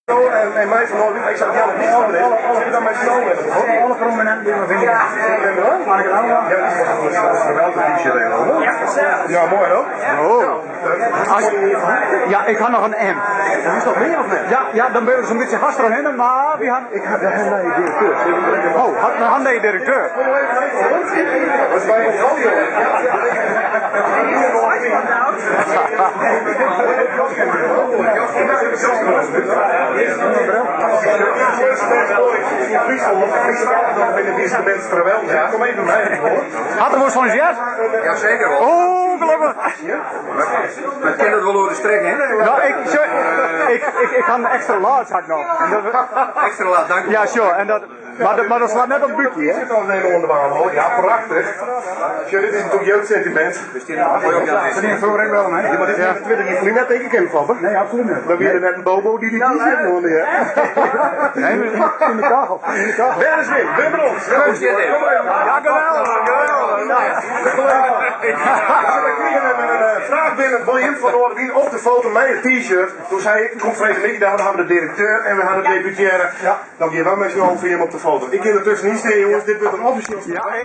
En mij van Noordwijk, ik zag Jan niet is. Zit dan met snow Alle prominenten die we vinden. Ja, dat is geweldig t-shirt. Ja, mooi hoor. Oh. Ja, ik had nog een M. Dat is nog meer of net? Ja, ja, dan ben je zo'n beetje haast erheen, maar we gaan... Ik heb de nieuwe directeur. Oh, had een nieuwe directeur. Wat bij ons al, joh. Kom even mee. Had er wel zo'n jet? Jazeker wel. Oh, gelukkig. Maar ken het wel door de streng, hè? Nou, ik, sorry, ik had een extra large had ik nog. En dat, Extra laat, dank u ja, wel. sure. En dat, maar dat slaat net op buikje, hè? Zit al een hele onderbaan, hoor. Ja, prachtig. Tja, dit is natuurlijk jeugdsentiment. Ja, mooi ook, Jan. wel, hè? Ja, maar dit is 21 jaar geleden net denk ik even van. Nee, absoluut niet. Dan weer net een bobo die die t-shirt hoorde, ja. Nee, in de kachel. In de kachel. Daar is Wim, Wim Brons. Kom maar even. Ja, geweldig, geweldig. We kregen een vraag binnen, William van Noordwien op de foto met een t-shirt. Toen zei ik, kom Freek Mickey, daar hadden we de directeur en we hadden de deputaire. Ja. Dan gaan we met z'n allen voor hem op de foto. Ik in de tussenin staan, jongens, dit wordt een officieel Ja.